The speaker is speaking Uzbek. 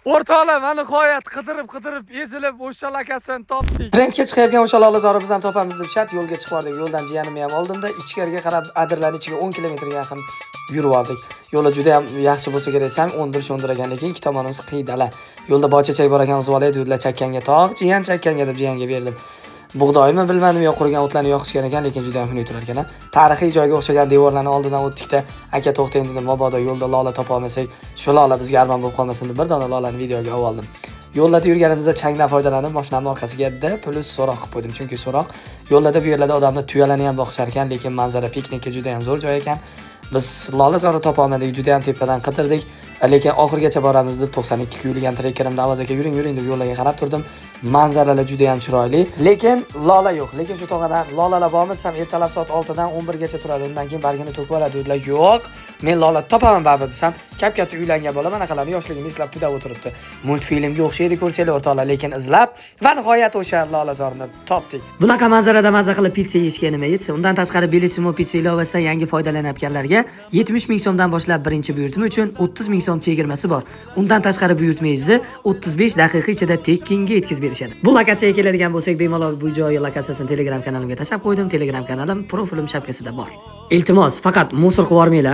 O'rtoqlar, mana nihoyat qidirib qidirib ezilib o'sha lokatsiyani topdik. Trendga chiqayotgan o'sha lolazorni biz ham topamiz deb chat yo'lga chiqib bordik. Yo'ldan jiyanimni ham oldimda ichkariga qarab adirlarning ichiga 10 kilometrga yaqin yurib bordik. Yo'li juda ham yaxshi bo'lsa kerak desam, 11 ekan, lekin ikki tomonimiz qiy dala. Yo'lda boychechak bor ekan, uzib olay dedilar chakkanga tog', jiyan chakkanga deb jiyanga berdim. Bug'doymi bilmadim, yo qurigan o'tlarni yoqishgan ekan, lekin juda ham xunuk turar ekan. Tarixiy joyga o'xshagan devorlarni oldidan o'tdikda, aka to'xtang dedim, mabodo yo'lda lola topa olmasak, shu lola bizga armon bo'lib qolmasin deb bir dona lolani videoga olib oldim. Yo'llarda yurganimizda changdan foydalanib mashinamni orqasiga D plus so'roq qilib qo'ydim, chunki so'roq yo'llarda bu yerlarda odamlar tuyalarni ham boqishar ekan, lekin manzara piknikka juda ham zo'r joy ekan. Biz lolazorni topa olmadik, juda ham tepadan qidirdik, lekin oxirigacha boramiz deb 92 kuyilgan trekkerimda Avaz aka yuring yuring deb yo'llarga qarab turdim. Manzaralar juda ham chiroyli, lekin lola yo'q. Lekin shu tog'adan lolalar bormi desam, ertalab soat 6 dan 11 gacha turadi, undan keyin bargini to'kib yuboradi dedilar. Yo'q, men lola topaman baribir desam, kap-katta uylangan bola manaqalarni yoshligini eslab pudab o'tiribdi. Multfilmga o'xshaydi ko'rsanglar o'rtoqlar, lekin izlab va nihoyat o'sha lolazorni topdik. Bunaqa manzarada maza qilib pitsa yeyishga nima yetsin? Undan tashqari Bellissimo pitsa ilovasidan yangi foydalanayotganlarga 70 ming so'mdan boshlab birinchi buyurtma uchun 30 ming so'm chegirmasi bor. Undan tashqari buyurtmangizni 35 daqiqa ichida tekinga yetkazib berishadi. Bu lokatsiyaga keladigan bo'lsak, bemalol bu joyi lokatsiyasini Telegram kanalimga tashlab qo'ydim. Telegram kanalim profilim shapkasida bor. Iltimos, faqat musor qilib yubormanglar.